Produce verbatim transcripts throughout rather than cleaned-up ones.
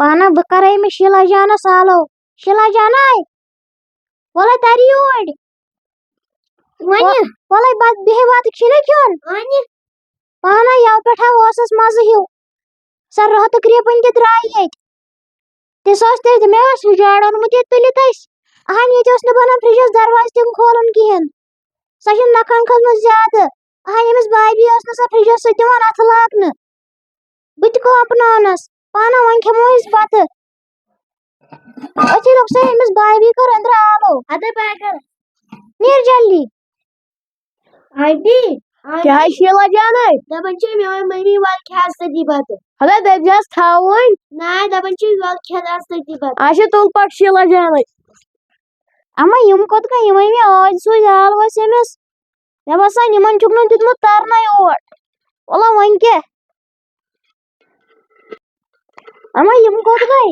پانہ بہٕ کرے أمِس شیلا جانس آلو۔ شیلا جانے، وَلَے تَر یوٗرۍ۔ وَنہِ؟ وَ-، وَلَے بَتہٕ، بیٚہہِ بَتہٕ کھیٚنہِ کھیوٚن۔ وَنہِ؟ پانہ یَوٕ پٮ۪ٹھ ہا اوسُس مَزٕ ہیوٗ۔ سۄ رٲتُک رِبٕنۍ تہِ درٛاے ییٚتہِ۔ تہِ سۄ ٲس تیٚلہِ تہِ، مےٚ اوس یہِ جاڈ اوٚنمُت ییٚتہِ تُلِتھ اَسہِ۔ اَہَن، ییٚتہِ اوس نہٕ بَنان فرٛجَس دروازٕ تہِ کھولُن کِہیٖنۍ۔ سۄ چھِ نَکھَن کھٔژمٕژ زیادٕ۔ اَہَن، أمِس بابی ٲس نہٕ سۄ فرٛجَس سۭتۍ دِوان اَتھٕ لاگنہٕ۔ بہٕ تہِ کَپناونَس۔ پانہ وۄنۍ کھٮ۪مو أسۍ بَتہٕ۔ أتھی رُکسے أمِس بابی کٔر أنٛدرٕ آلو۔ اَدٕ بہٕ کَرٕ۔ نیر جلدی۔ Aunty, aunty. کیٛاہ حظ شیلا جانٕے؟ دَپان چھِ میٛٲنۍ مٔمی وَل کھٮ۪تھ سۭتی بَتہٕ۔ ہَتہٕ دٔپۍ زِہَس تھاوٕنۍ۔ نہ، دَپان چھِ وَل کھٮ۪تھ اَتھ سۭتی بَتہٕ۔ اچھا، تُل پَکھ شیلا جانٕے۔ اما، یِم کوٚت گٔے؟ یِمے مےٚ ٲدۍ سوٗزۍ آلوَس أمِس۔ مےٚ باسان، یِمَن چھُکھ نہٕ دیُتمُت تَرنَے اور۔ وَلہٕ وۄنۍ کیٛاہ؟ اما، یِم کوٚت گٔے؟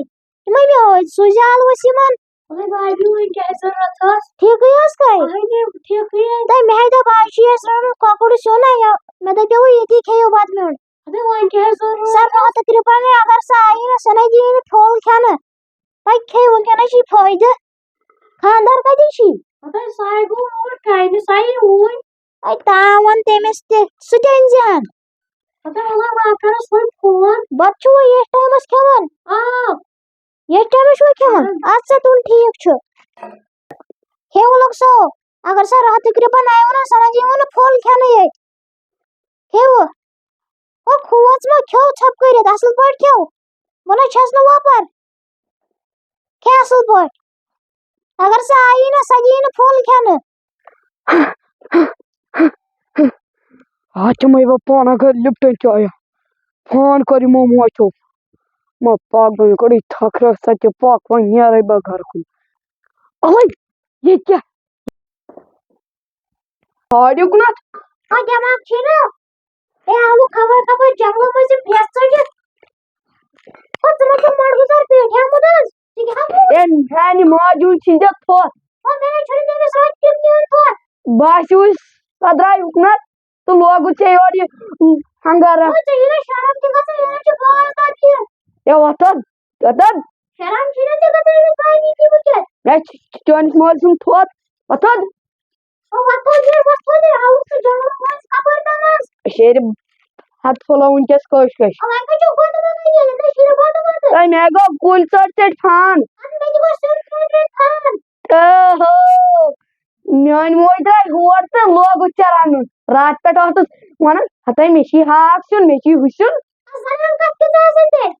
یِمے مےٚ ٲدۍ سوٗزۍ آلوَس یِمَن۔ مگر بابی، وۄنۍ کیٛاہ ضروٗرت ٲس؟ ٹھیٖکٕے اوس کَے؟ اَہَنہِ، ٹھیٖکٕے اوس۔ تۄہہِ مےٚ ہَے دوٚپ، آز چھُ اَسہِ رَنُن کۄکُر سیُن نا، یہِ، مےٚ دَپیو ییٚتی کھیٚیِو بَتہٕ میوٚنٛڈ۔ اَدٕ وۄنۍ کیٛاہ ضروٗرت سۄ ٲس؟ راتہٕ کِرپَنٕے اگر سۄ آیی نا، سۄ نَے دِیہِ نہٕ پھوٚل کھٮ۪نہٕ۔ تۄہہِ کھیٚیِو وٕنکیٚنَس چھُے فٲیدٕ۔ خانٛدار کَتہِ چھُے؟ ہَتَے سُہ ہَے گوٚو اوٗرۍ کامہِ، سُہ ہَے یی اوٗرۍ۔ اَے تام وَن تٔمِس تہِ، سُہ تہِ أنۍ زِہَن۔ ہَتَے وَلہٕ وۄنۍ کَرَس وۄنۍ فون۔ بَتہٕ چھُوٕ ییٚتھۍ ٹایمَس کھٮ۪وان؟ آ۔ ییٚتھۍ ٹایمَس چھُوا کھٮ۪وان؟ اَہَن۔ اَدٕ سا تُل ٹھیٖک چھُ۔ ہے وَلُک سو، اگر سۄ راتُک رِبَن آیہِ وَنان، سۄ نہ دِیہِ وَنہٕ پھوٚل کھٮ۪نہٕ ییٚتہِ۔ ہے وَ، ہُہ کھوژ مہ کھیو ژھۄپہٕ کٔرِتھ، اَصٕل پٲٹھۍ کھیو۔ بہٕ نہ چھَس نہٕ وۄپَر۔ کھے اَصٕل پٲٹھۍ۔ اگر سۄ آیی نہ، سۄ دِیہِ نہٕ پھوٚل کھٮ۪نہٕ۔ آ، تِمَے بہٕ پانہٕ گٔے لِپٹَن چایہِ۔ فون کوٚر یِمو موچو۔ مہ پاک، وۄنۍ کوٚرُے تھکھ رَس، ژٕ تہِ پاک، وۄنۍ نیرَے بہٕ گَرٕ کُن۔ اَوَے، یہِ کیٛاہ؟ ساڑِ کُنَتھ؟ آ، دٮ۪ماغ چھُے نہ؟ اے، آوُکھ خبر کَپٲرۍ جنٛگلہٕ مٔنٛزۍ یہِ پھرٛٮ۪س ژٔٹِتھ۔ ہو، ژٕ ما چھُکھ مۄنٛڈ گُزار پیٹھ ہیوٚمُت آز؟ ژٕ کیٛاہ ہا گوٚو؟ اے، میٛانہِ ماجہِ ہُنٛد چھُے ژےٚ تھوٚتھ۔ ہو، مےٚ نَے چھُنہٕ تٔمِس راتھ تیُتھ نیوٗن تھوٚتھ۔ بہٕ ہا چھُس، سۄ درٛاے اُکنَتھ تہٕ لوگُتھ ژےٚ یورٕ یہِ، ہُم، ہنٛگارا۔ ہو، ژےٚ یی نہ شرم تہِ گژھان، یہِ نَے چھُ بال تَتھ کیُتھ۔ اے، وۄتھ حظ، وۄتھ حظ۔ شرم چھُے نہ ژےٚ گژھان أمِس بابی تہِ وٕچھِتھ؟ اے، چ-، چ-، چٲنِس مٲلۍ سُنٛد تھوٚتھ، وۄتھ حظ۔ او وۄتھ تھوٚد ہے، وۄتھ تھوٚد ہے، آوُکھ ژٕ جنٛگلہٕ مٔنٛزۍ کَپٲرۍ تام آز؟ شیرِ ہَتہٕ پھوٚلو وٕنکیٚس کٲشۍ کٲشۍ۔ او وۄنۍ کَتہِ چھُکھ بَتہٕ وَتہٕ یہِ؟ ییٚتہِ چھِ یہِ بَتہٕ وَتہٕ۔ تۄہہِ مےٚ گوٚو کُلۍ ژٔٹۍ ژٔٹۍ فان۔ اَدٕ مےٚ تہِ گوٚو سیُن ژٔٹۍ ژٔٹۍ فان۔ اوہو، میٛٲنۍ موج درٛاے ہور تہٕ لوگُتھ ژےٚ رَنُن۔ راتہٕ پٮ۪ٹھ ٲسٕس وَنان، ہَتَے مےٚ چھِ یہِ ہاکھ سیُن، مےٚ چھِ یہِ ہُہ سیُن۔ آ، زَنان کَتھ کیُتھ آسان تیٚلہِ؟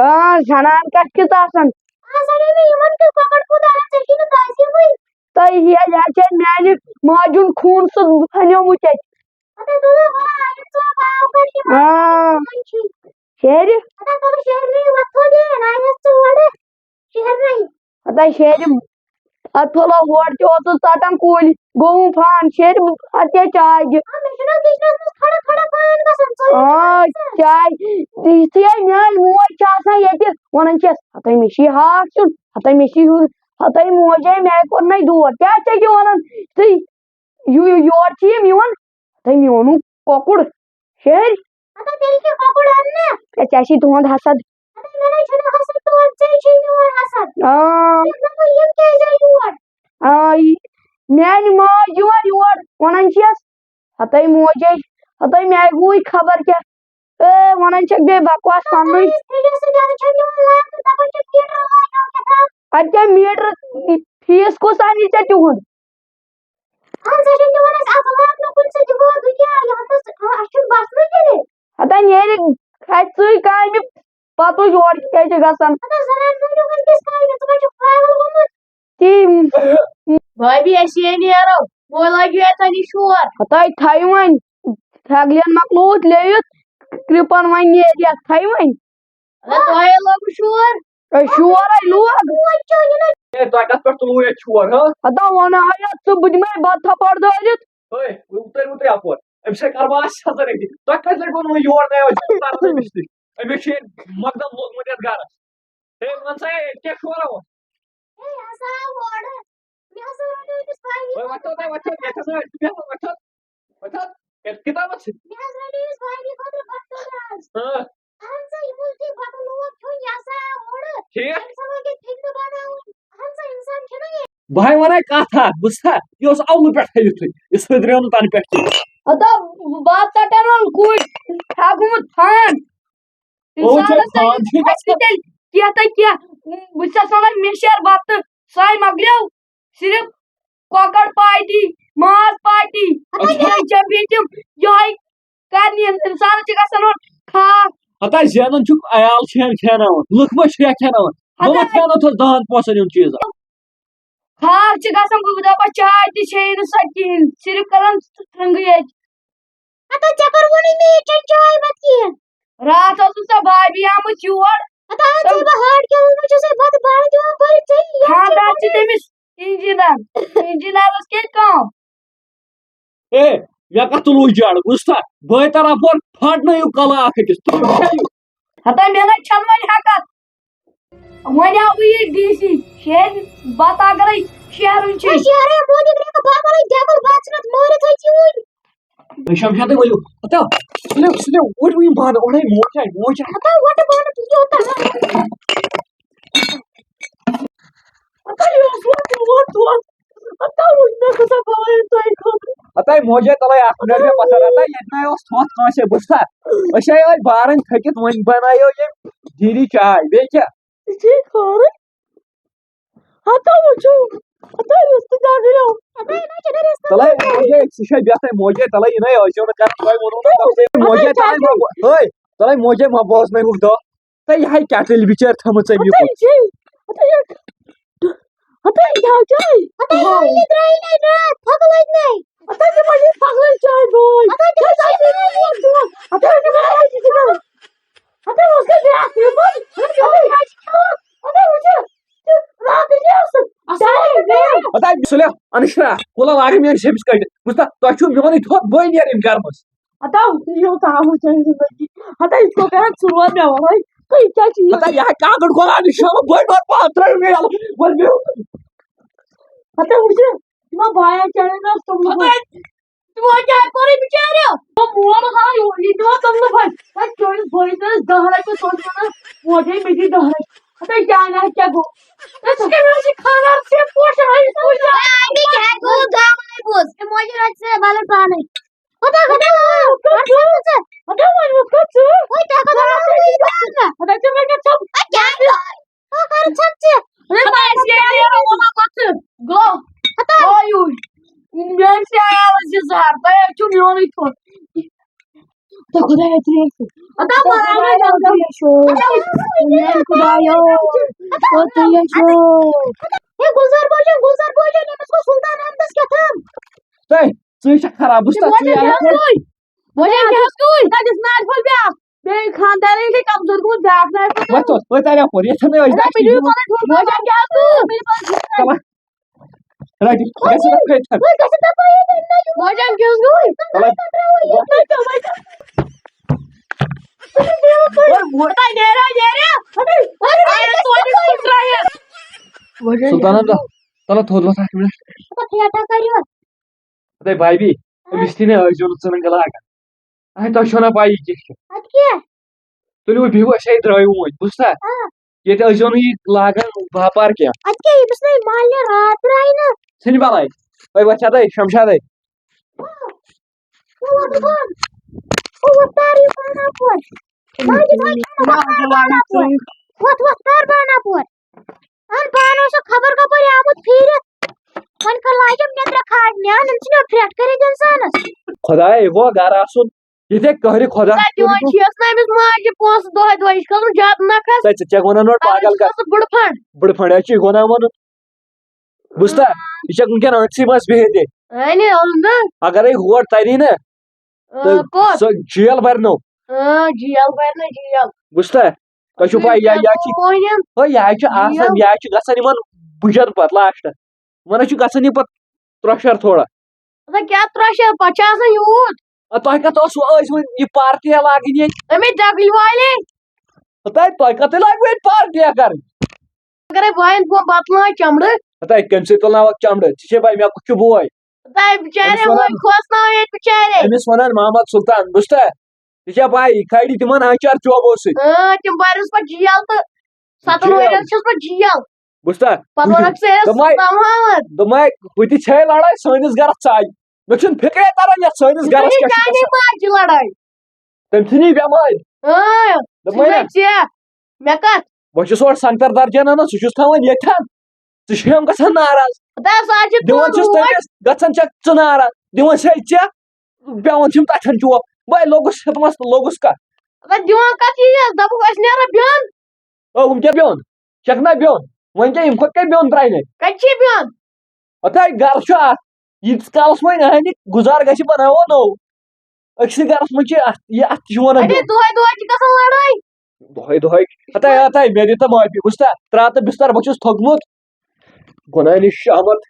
آ، زَنان کَتھ کیُتھ آسان۔ آ، زَنان مےٚ یِمَن کیُتھ کۄکَر کوٗتاہ آسان، ژےٚ چھُے نہٕ تَزِ یِوٕے۔ تۄہہِ یہِ، یہِ چھِ میٛانہِ ماجہِ ہُنٛد خوٗن سُہ ہَنیومُت اَتہِ۔ ہَتَے تُلو ہا، یہِ ژوٚپ آو کَر یِمَن آ۔ یِمَن چھُے۔ شیرِ۔ ہَتَے تُلو شیرنٕے وۄتھو دے، نانٮ۪س ژٕ اورٕ۔ شیرنٕے۔ ہَتَے شیرِ، اَتھ پھوٚلو ہورٕ تہِ اوسُس ژَٹان کُلۍ، گوٚوُم فان شیرِ، اَدٕ کیٛاہ چاے دِ۔ آ، مےٚ چھُنہ کِچنَس منٛز کھڑا کھڑا فان گژھان، ژوٚل آ، چھُنہ گژھان۔ چاے، یُتھُے ہے میٛٲنۍ موج چھِ آسان ییٚتہِ، وَنان چھَس، ہَتَے مےٚ چھِ یہِ ہاکھ سیُن، ہَتَے مےٚ چھِ یہِ ہُہ، ہَتَے موجے مےٚ کوٚر نَے دود، کیٛاہ چھَکھ یہِ وَنان؟ یُتھُے یہِ، یہِ یور چھِ یِم یِوان، تۄہہِ میونُو کۄکُر۔ شیرِ۔ ہتا تیٚلہِ کیٛاہ کۄکُر اَننہٕ؟ ہے، ژےٚ چھُے تُہُنٛد حسد۔ ہتا مےٚ نَے چھُنہٕ حسد تور، ژےٚ چھُے میون حسد۔ آ۔ مےٚ دوٚپ، یِم کیٛازِ آیہِ یور؟ آ، یہِ، میٛانہِ ماجہِ یِوان یور، وَنان چھِیَس، ہَتَے موجے، ہَتَے مےٚ گوٚوٕے خبر کیٛاہ۔ اے، وَنان چھَکھ بیٚیہِ بکواس پَننُے۔ فرجَس سۭتۍ اَتھ چھَنہٕ یِوان لاگنہٕ، دَپان چھَکھ میٖٹر لاگو کیٛاہ تام۔ اَدٕ کیٛاہ میٖٹر، فیٖس کُس اَنہِ ژےٚ تِہُنٛد؟ اہن، ژےٚ چھے نہٕ دِوان اَسہِ اَتھٕ لاگنہٕ کُنہِ سۭتۍ، یہِ گوٚو دُنیا، یہِ ہَتَس، آ، اَسہِ چھُنہٕ بَسنٕے تیٚلہِ۔ ہَتا نیرِ کھَسہِ ژٕے کامہِ، پَتہٕ وٕچھ اورٕ کیٛاہ چھِ گژھان۔ ہَتا زَنان موٚہنیو وٕنۍ کِس کامہِ، ژٕ ما چھُکھ پاگل گوٚمُت؟ تی۔ بھابھی، أسۍ یے نیرو، وۄنۍ لٲگِو ییٚتٮ۪ن یہِ شور۔ ہَتاے تھَیہِ وۄنۍ، ژھٮ۪گلٮ۪ن مۄکلووُتھ لیٚوِتھ، کرٛپَن وۄنۍ نیرِ یَتھ، تھَیہِ وۄنۍ۔ اَدٕ تۄہے لوٚگوٕ شور۔ اے، شور ہے لوگ۔ اے، تۄہہِ کَتھ پٮ۪ٹھ تُلوٕ ییٚتہِ شور، ہہ؟ ہتا وَنہٕ ہا یَتھ ژٕ، بہٕ دِمَے بَتہٕ تھپڑ دٲرِتھ۔ ہے، وۄنۍ اُتٔرۍ، اُتٔرۍ اَپور۔ أمِس ہے کَرٕ بہٕ آز سَزا أتی۔ تۄہہِ کَتہِ لَگہِ ووٚنمُت یور نَے، أسۍ چھِ کَران أمِس نِش؟ أمِس چھُ ییٚتہِ مقدم لوٚگمُت یَتھ گَرَس۔ ہے، وَن سا، ہے، ییٚتہِ کیٛاہ شورا اوس؟ ہے، ہسا آو اورٕ۔ مےٚ ہسا وَنیو أمِس بھایی ہے، وۄتھو، ہے، وۄتھو، ہے، وۄتھو، ہے، وۄتھو۔ وۄتھ حظ، یَتھ کِتابَس چھِ۔ مےٚ حظ رَٹے أمِس بھابھی خٲطرٕ بَتہٕ حظ۔ ہاں۔ اَہَن سا، یِمو یُتھُے بَتہٕ لوگ کھیوٚن، یہِ ہسا آو اورٕ۔ ٹھیٖک۔ اِنسان ہیٚکہِ تھٔدِ بَناوُن۔ اَہَن سا، اِنسان چھُنہ یہِ۔ بہٕ ہاے وَنَے کَتھ اَکھ، بہٕ چھُسا، یہِ اوس اَولہٕ پٮ۪ٹھَے یُتھُے، یہِ سُدھریو نہٕ تَنہٕ پٮ۪ٹھ کینٛہہ۔ ہتا، بہٕ ہا ژَٹَن وۄنۍ کُٹھۍ، ہا گوٚمُت فان۔ او، ژےٚ اِنسانَس فان چھُے اَسہِ گژھان۔ تیٚلہِ کینٛہہ تہٕ کینٛہہ، بہٕ چھَس وَنان مےٚ شیر بَتہٕ، سۄے مۄکلیو، صرف کۄکَر پارٹی، ماز پارٹی، ہتا، اَسہِ چھِ یِہوٚے چیمپیَن ٹیٖم، یِہوٚے کرنہِ اِنسانَس چھِ گژھان اورٕ کھاکھ۔ ہتا زینان چھُکھ عیال چھِ کھیٛاناوان، لُکھ ما چھِ کھیٛاناوان؟ ہتا بہٕ ما کھیٛاناوتھس دَہَن پونٛسَن ہُنٛد چیٖز؟ کھاکھ چھِ گژھان، بہٕ دَپان چاے تہِ چیٚیہِ نہٕ سۄ کِہیٖنۍ، صرف کران ترٛنٛگٕے ییٚتہِ۔ ہتا ژےٚ کَر ووٚنُے مےٚ یہِ چیٚن چاے بَتہٕ کِہیٖنۍ؟ راتھ ٲسٕس ژےٚ بھابھی آمٕژ یور۔ ہتا ژےٚ بہٕ ہاڈ کیٛاہ ووٚنمُت چھُسے بَتہٕ بَرٕ دِوان بٔرِتھ ژےٚ یہِ خانٛدار چھِ تٔمِس اِنجیٖنَر، اِنجیٖنَرَس کیٛاہ کٲم؟ اے، مےٚ کَتھ تُلوٕ جَڑ؟ بوٗزتھا؟ بٲے تَران فون، پھاٹنٲیِو کَلہٕ اَکھ أکِس۔ تُلِو، کھیٚیِو۔ ہتا مےٚ نَے چھَنہٕ وۄنۍ ہٮ۪کَتھ۔ وۄنۍ آو یہِ ڈی سی، شہر بَتہٕ اَگَرے شہرُن چھُ۔ شہرے موٗجوٗب رٮ۪کہٕ بابَلَے دٮ۪مَل بَژنَتھ مٲرِتھ ہیٚکہِ وۄنۍ۔ شمشادٕے ؤلِو۔ ہتا، سُلِو، سُلِو، اوٚڑ وٕنہِ بانہٕ، اوٚڑَے موج آے، موج آے۔ ہتا، وَٹہٕ بانہٕ تُلِو، ہتا۔ ہتا، یہِ اوس وَٹہٕ، وَٹہٕ، وَٹہٕ۔ ہتا، وٕچھ مےٚ کۭژاہ بَلٲیی تۄہہِ خٲطرٕ۔ ہتا، موج آے تَلَے اَکھ مِنَٹ مےٚ پَتھَر، ہتا، ییٚتہِ نَے اوس تھوٚتھ کٲنٛسے، بوٗزتھا؟ أسۍ آے أتھۍ بارَن تھٔکِتھ، وۄنۍ بَنایو ییٚمۍ دیٖدی چاے، بیٚیہِ کیٛاہ؟ یہِ چھے خٲرٕے۔ ہتا وٕچھِو، ہتا رِستہٕ دَگیو۔ ہتا یہِ نَے چھُنہٕ رِستہٕ تَلَے دَگان۔ موجے، سُہ چھے بیٚہتھٕے موجے، تَلَے یہِ نَے ٲسۍزیو نہٕ کَران، تۄہہِ ووٚنوُ نہ تَلَے موجے، تَلَے ما بو-، ہے، تَلَے موجے ما بوزنٲیوُکھ دَہ۔ تہٕ یہِ ہاے کیٹٕلۍ بِچٲرۍ تھٲمٕژ أمۍ یہِ ہتا کُن۔ یہِ چھے، ہتا یہِ، ہتا یہِ کیٛاہ چھے؟ ہتا یہِ درٛاے نَے راتھ، پھۄکہٕ لٔگۍ نَے۔ ہتا تِمَن یہِ پھۄکہٕ لٔگۍ چاے بوے۔ ہتا تِمَن یہِ ہتا یہِ ہتا اوس گژھِ بیٛاکھ یہِ بوے۔ ہتا یہِ چھِ کھٮ۪وان۔ ہتا وٕچھِ۔ ہتا سُلے، انشرا، کُلہ لاگہِ میٲنۍ شیٚمِس کٔٹِتھ۔ بوٗزتھا، تۄہہِ چھُو میونٕے تھوٚد، بٔے نیرٕ أمۍ گرٕ منٛز۔ ہتا یہِ اوس آمُت چانہِ زندگی۔ ہتا یہِ چھُ کران ژور مےٚ وَرٲے۔ تہٕ یہِ کیٛاہ چھُ یہِ؟ ہتا یہِ ہا کاکڑ کۄلان، یہِ چھُ آمُت بٔے بار پانہٕ ترٛٲیِو مےٚ یَلہٕ۔ وۄنۍ بیٚہو۔ ہتا وٕچھِ، یِمو باین چانٮ۪ن اوس توٚملہٕ ہتا پھوٚل۔ تِمو کیٛاہ کوٚرُے بِچاریو؟ تِمو مول ہا یہِ، یہِ دِوان توٚملہٕ پھٔلۍ۔ وۄنۍ چٲنِس بٲیِس ٲسۍ دَہ رۄپیہِ، تورٕ چھِ وَنان، موجے مےٚ دِ دَہ رۄپیہِ۔ ہَتَے جانہ کیٛاہ گوٚو؟ أسۍ کَمہِ آیہِ چھِ خانٛدار ژےٚ پوشان؟ یہِ پوشان۔ ہے، مےٚ کیٛاہ گوٚو؟ گامَے بوز۔ ہے، موجے رَٹہِ ژےٚ بَلَن پانَے۔ ہَتَے ہَتَے، ہَتَے، ہَتَے، ہَتَے، وۄنۍ ووت کَتھ ژٕ؟ وۄنۍ تہِ ہٮ۪کو نہٕ وۄنۍ یہِ کَتھ نہ۔ ہَتَے ژٕ وۄنۍ کَتھ ژٕ؟ ہے، کیٛاہ گوٚو؟ ہَتَے کَر ژھۄپہٕ ژٕ؟ ہَتَے، ہَتَے، ہَتَے، ہَتَے۔ گوٚو۔ ہَتَے۔ اویُے۔ مےٚ ٲسۍ عیالَس یہِ زَہر، تۄہہِ حظ چھُو میونُے کھیوٚن۔ تہٕ خۄدایا ترٛیش چھُ۔ ہتا خۄدایا ترٛیش چھُ۔ میٛانہِ خۄدایو۔ او ترٛیش چھُ۔ ہے گُلزار بوجن، گُلزار بوجن، ییٚمِس گوٚو سُلطان احمدس کیٛاہ تام۔ ہے، ژٕے چھَکھ خراب، بہٕ چھُس تَتھ ژٕے بوجن کیٛاہ اوس تُہۍ؟ بوجن کیٛاہ اوس تُہۍ؟ تَتہِ اوس نارِ پھوٚل بیٛاکھ۔ بیٚیہِ خانٛدارٕے چھِ کمزور گوٚمُت، بیٛاکھ نارِ پھوٚل۔ وۄتھ، وۄتھ، وۄتھ، اَرے اَپور، ییٚتھٮ۪ن ٲسۍ ہے، مےٚ دِیِو پَنٕنۍ ٹھوٚل۔ بوجن کیٛاہ اوس تُہۍ؟ مےٚ دِیِو پَنٕنۍ ٹھوٚل۔ چلو۔ رَٹہِ، گژھِ نہٕ کھٔتۍ تھَن۔ وۄنۍ گژھِ نہٕ پَیی، وۄنۍ نہ یِمو۔ وۄنۍ چھَنہٕ کیُتھ گوٚو؟ چلو۔ وۄنۍ، وۄنۍ۔ وۄنۍ، وۄنۍ۔ تۄہہِ نیرا، نیرا۔ وۄنۍ، وۄنۍ۔ اَے، توتہِ پھٕٹرٲیِتھ۔ سُلطان احمد، تَلہٕ تھوٚد وۄتھ اَکھ مِنَٹ۔ پَتہٕ ٹھیٹھا کٔرِو۔ ہے بھابھی، أمِس تہِ نہ ٲسۍزیو نہٕ ژٕنہٕ لاگان۔ اَہَے، تۄہہِ چھو نہ پَیی کیٛاہ چھُ۔ اَدٕ کیٛاہ؟ تُلِو، بِہِو، أسۍ ہے درٛاے وۄنۍ، بوٗزتھا؟ آ۔ ییٚتہِ ٲسۍزیو نہٕ یہِ لاگان باپار کینٛہہ۔ اَدٕ کیٛاہ، ییٚمِس نَے مالنہِ راتھ درٛاے نہ۔ ژھٕنہِ بَلاے، تۄہہِ وۄتھِ اَدَے، شمشادَے۔ آ۔ وۄتھ، وۄتھ، وۄتھ۔ وۄتھ، وۄتھ، کر یہِ بانہٕ اَپور۔ ماجہِ، ماجہِ، وۄتھ، وۄتھ، کر بانہٕ اَپور۔ وۄتھ، وۄتھ، کر بانہٕ اَپور۔ اَہَن، پانہٕ اوسُکھ خبر کَپٲرۍ آمُت پھیٖرِتھ۔ وۄنۍ کَر لاجَم نیٚنٛدرٕ کھالنہِ، اَہَن، یِم چھِنہ پھرٛٹھ کٔرِتھ اِنسانَس۔ خۄدایا، یہِ گوٚو گَرٕ آسُن۔ ییٚتہِ قہرِ خۄدا۔ تَتہِ دِوان چھِیَس نہٕ أمِس ماجہِ پونٛسہٕ دۄہَے دۄہَے، یہِ چھِ کھالُن زیادٕ نَکھَس۔ ژےٚ، ژےٚ کیٛاہ وَنان اورٕ تَوَے پاگل چھِ کَتھ؟ سُہ بٕڑٕ فنٛڈ۔ بٕڑٕ فنٛڈ، یہِ چھِ گۄناہ وَنُن۔ بوٗزتھا؟ یہِ چھےٚ وٕنکٮ۪ن أتھسٕے منٛز بِہِتھ تہِ۔ اَہَنہِ، اَہَن نہٕ۔ اگرے ہور تَری نہ، آ، تہٕ کوٚت؟ سۄ جیل بَرنو۔ آ، جیل بَرِ نہ جیل۔ بوٗزتھا؟ تۄہہِ چھُو پَے، یا، یا چھِ، ہو، یا چھِ آسان، جیل۔ یا چھِ گژھان یِمَن بُجَن پَتہٕ لاسٹَس۔ یِمَن حظ چھُ گژھان یہِ پَتہٕ ترٛۄشَر تھوڑا۔ مطلب، کیٛاہ ترٛۄشَر؟ پَتہٕ چھِ آسان یوٗت۔ اَدٕ تۄہہِ کَتھ اوسوٕ أزۍ وۄنۍ یہِ پارٹی لاگٕنۍ ییٚتہِ؟ أمے دَگٕلۍ والے۔ ہَتاے، تۄہہِ کَتھ لٲگِوٕ ییٚتہِ پارٹی کَرٕنۍ؟ اگرے بایَن بہٕ بَتہٕ لٲنٛچ چمڑٕ۔ ہَتاے، کَمہِ سۭتۍ تُلناوَکھ چمڑٕ؟ ژےٚ چھے پَے، مےٚ کُس چھُ بوے؟ ہَتاے، بِچارے، أمِس وَنان، وۄنۍ کھوژناو ییٚتہِ بِچارے۔ أمِس وَنان محمد سلطان، بوٗزتھا؟ ژےٚ چھے پَے، یہِ کھالہِ تِمَن آنٛچار چوبو سۭتۍ۔ اۭں، تِم بَرَس پَتہٕ جیل تہٕ ستن جیل۔ ؤرین چھُس بہٕ جیل۔ بوٗزتھا؟ پتہٕ وَنکھ ژٕ، ہے، دوٚپمَے، سُہ تھاوان۔ دوٚپمَے، ہُتہِ چھے لڑٲے سٲنِس گرس ژاے۔ مےٚ چھُنہٕ فِکرے تران یتھ سٲنِس گرس کیٛاہ چھُ چانہِ گژھان۔ ماجہِ لڑٲے۔ تٔمۍ ژھٕنی بٮ۪مٲرۍ۔ اۭں، دوٚپمَے ژٕ نا۔ گٔے ژےٚ۔ مےٚ کتھ؟ بہٕ چھُس اورٕ سنگتر درجن انان، سُہ چھُس تھاوان ییٚتھٮ۪ن۔ ژٕ چھُے ہم گژھان ناراض۔ خۄدایا، سُہ حظ چھُ دِوان چھُس توٗرۍ۔ تٔمِس، گژھان چھکھ ژٕ ناراض۔ دِوان چھے ژےٚ، پٮ۪وان چھِم تَتھٮ۪ن چوب۔ بہٕ لوٚگُس ہیوٚتمَس تہٕ لوٚگُس کَتھ؟ اَدٕ دِوان کَتھ یی یَس؟ دَپُکھ أسۍ نیرو بیوٚن۔ او، وٕنۍ کیٛاہ بیوٚن؟ چھَکھ نا بیوٚن؟ وۄنۍ کیٛاہ، ییٚمہِ کھۄتہٕ کیٛاہ بیوٚن ترٛاینَے؟ کَتہِ چھِ بیوٚن؟ ہَتاے، گَرٕ چھُ اَکھ۔ ییٖتِس کالَس وۄنۍ اَہَنہِ گُزار گژھِ، بَناوو نوٚو۔ أکسٕے گَرَس منٛز چھِ اَتھ، یہِ اَتھ تہِ چھِ وَنان اَدے، بیوٚن۔ دۄہَے دۄہَے چھِ گژھان لڑٲے۔ دۄہَے دۄہَے۔ ہَتاے، ہَتاے، مےٚ دِ تہٕ معٲفی۔ وٕچھ سا، ترٛاو تہٕ بِستَر، بہٕ چھُس تھوٚکمُت۔ گۄناہ نِش چھُ آمُت۔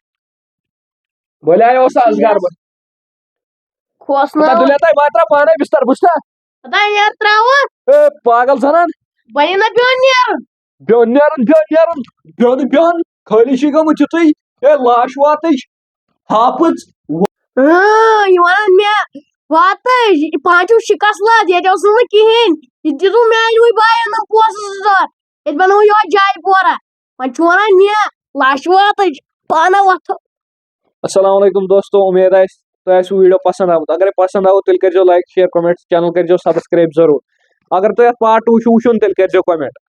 بٔلۍ آیہِ اوس آز گرٕ بہٕ۔ کھوژناوُن۔ پتہٕ دُلیا تۄہہِ ما ترٛاو پانے بستر، بوٗزتھا؟ پتہٕ یارٕ ترٛاوُن۔ اے، پاگل زنان۔ بنہِ نہ بیوٚن نیرُن۔ بیوٚن نیرُن، بیوٚن نیرُن، بیوٚن، بیوٚن۔ خٲلی چھُے گوٚمُت یُتُے۔ اے، لاش واتٕچ۔ ہاپٕژ۔ اۭں، یہِ وَنان مےٚ واتٕچ، یہِ پانہٕ چھُو شِکَس لَد، ییٚتہِ اوس نہٕ کِہیٖنۍ۔ یہِ دِتوٗ میٛانیُے بایَن نہٕ پونٛسہٕ زٕ ژور۔ ییٚتہِ بَنوو یِہوٚے جاے پورہ۔ وۄنۍ چھُ وَنان مےٚ لاش واتٕچ، پانہ وۄتھو۔ السلام علیکم دوستو، اُمید آسہِ تۄہہِ آسِوٕ video پسنٛد آمُت۔ اگرے پسنٛد آو، تیٚلہِ کٔرۍزیو like، share، comment، channel کٔرۍزیو subscribe ضروٗر۔ اگر تۄہہِ اَتھ part two چھُو وٕچھُن، تیٚلہِ کٔرۍزیو comment۔